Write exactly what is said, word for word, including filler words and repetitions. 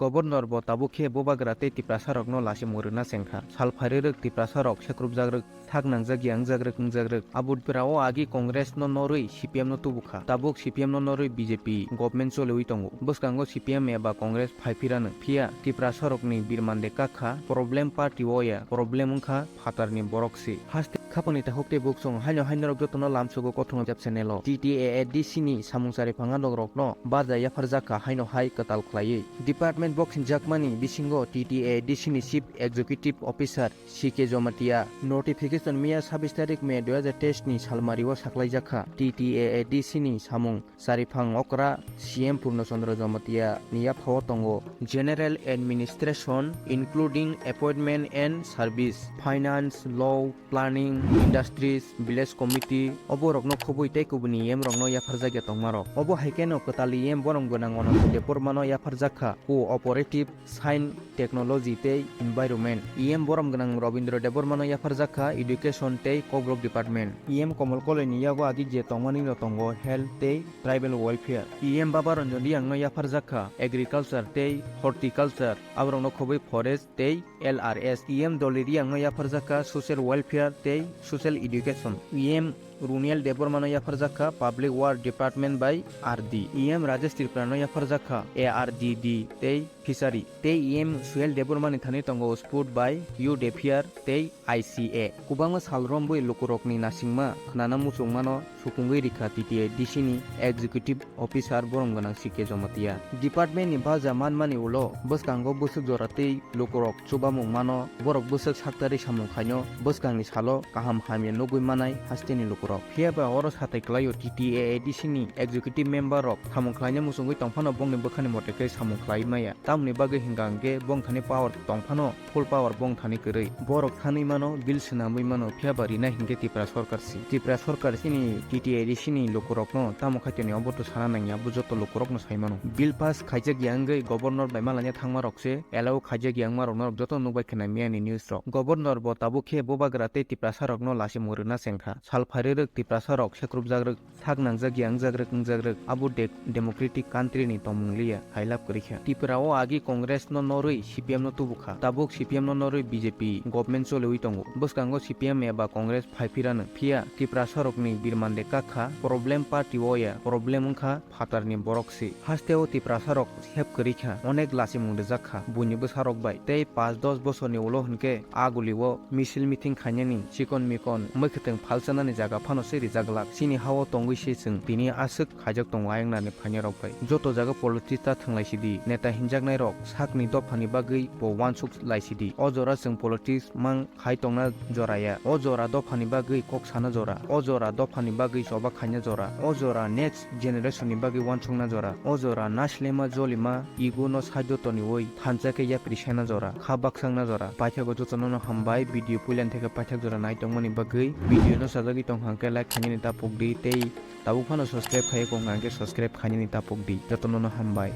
Governor bo tabuk khe bubagra tei Tiprasarokno lachimung rwna chengkha. Sal phairirwk Tiprasarok sekrupjakrwk, sak nangjak yangjakrwk wngjakrwk. Abo berao agi Congress no norwi C P M no tubukha. Tabuk C P M no norwi B J P government choliwi tongo. Bwskango C P M eba Congress phaiphirano. Phiya Tiprasarokni birmande kakha, problem party o ya, problem wngkha phatarni borok se. Haste khapangni takhuk tei buksong haino hai norok jotono lamsogo Kothoma Jab channel o. T T A A D C ni samung chariphang adongrokno barja yapharjak kha haino hai kwtal khlaiwi. Department boksinjakmani bisingo T T A A D C ni Chief Executive Officer C K Jomatia notification miya sabis tarik May dui hajar teis ni salmario saklaijak kha. T T A A D C ni samung chariphang okra C M Purno Chandra Jomatia ni yaphao tongo. General Administration, including Appointment and Service, Finance, Law, Planning, Industries, Village Committee, oborokno khobwi tei kubuni E M rokno yapharjakya tongmarok. Obo hai kheno kwtal E M borom gwnang Ananta Debbarmano yapharjak kha, Cooperative, Science, Technology tei Environment. E M borom gwnang Rabindra Debbarmano yapharjak kha Education tei Kokborok Department. E M Komol Koloini yago agi je tongmani rok tongo Health tei Tribal Welfare. E M Baba Ranjan Riyangno yapharjak kha Agriculture tei Horticulture, aborokno khobwi Forest tei L R S. E M Dolly Riyangno yapharjak kha Social Welfare tei Social Education. E M Runiel Debbarmano yapharjak kha Public Work Department bai R D. E M Rajesh Tripuranw yapharjak kha A R D D tei Fishery. Tei E M Suhel Debbarmani thani tongo Sport bai Youth Affairs tei I C A. Kwbangma sal romwi lukurokni nasingma khnana muchungmano sukungwi rikha T T A D C ni Executive Officer borom gwnang C K Jomatia. Department ni baja manmani ulo bwskango bwswk jora tei lukurok chubamung mano, borok bwswk saktari samung khaino bwskangni salo kaham hamya nugwi manai hasteni lukurok. Phiya ba oro satai kwlaio T T A A D C ni executive member rok samung khlaina muchungwi tongphano bongni bwkhani mote khe samung khlai maya. Tamoni bagwi hwnkha hwnkhe bongthani power tongphano full power bongthani kwrwi. Borok thanwi mano, bill swnamwi mano, phiya ba rina hinkhe Tipra sorkar si. Tipra sorkar chini T T A A D C ni lukurokno tamo khaitoni obo to sana nangya, bo joto lukurokno sai mano. Bill pass khaijak ya wngwi governor bai malanya thangma rok se, allow khaijak ya wngma rok norok joto nukbai khna miyani news rok. Governor bo tabuk khe bubagra tei Tiprasa rokno lachimung rwna chengkha. Sal phairirwk Tiprasa rok sekrupjakrwk, sak nangjak yangjakrwk wngjakrwk, abo de-, democratic country ni tongmung liya, hai lab kwrwi kha. Tipra o agi Congress no norwi C P M no tubukha. Tabuk C P M no norwi B J P government choliwi tongo. Bwskango C P M eba Congress phaiphirano. Phiya Tiprasa rokni birmande kakha, problem party o ya, problem wngkha phatarni borok se. Hasteo Tiprasa rok sep kwrwi kha, onek lachimung rijak kha buini bwsarok bai. Tei pash dos bosorni ulo hwnkhe agulio misil meeting khainani chikon mikon mwkhwtwng phalchanani jaga phano se rijak glak. Chini hao tongwi se chwng tini aswk khaijak tongo ayang nani phainairok bai. Joto jaga politics ta thwnglai sidi, neta hinjaknairok sakni dophani bagwi bo uansuk lai sidi. O jora chwng politics mang khai tongna jora ya. O jora dophani bagwi kok sana jora. O jora dophani bagwi choba khaina jora. O jora next generation ni bagwi uansukna jora. O jora nasilema jolima ego no saido toniwi thansa khe yapri sena jora. Kha baksakna jora. Paithago jotono no hambai, video puilan theke paithak jora nai tongmani bagwi. Video no sajagwi tong hwnkhe like khainani ta pokdi tei tabuk phano subscribe khaiya kong hwnkhe subscribe khainani ta pokdi. Jotono no hambai.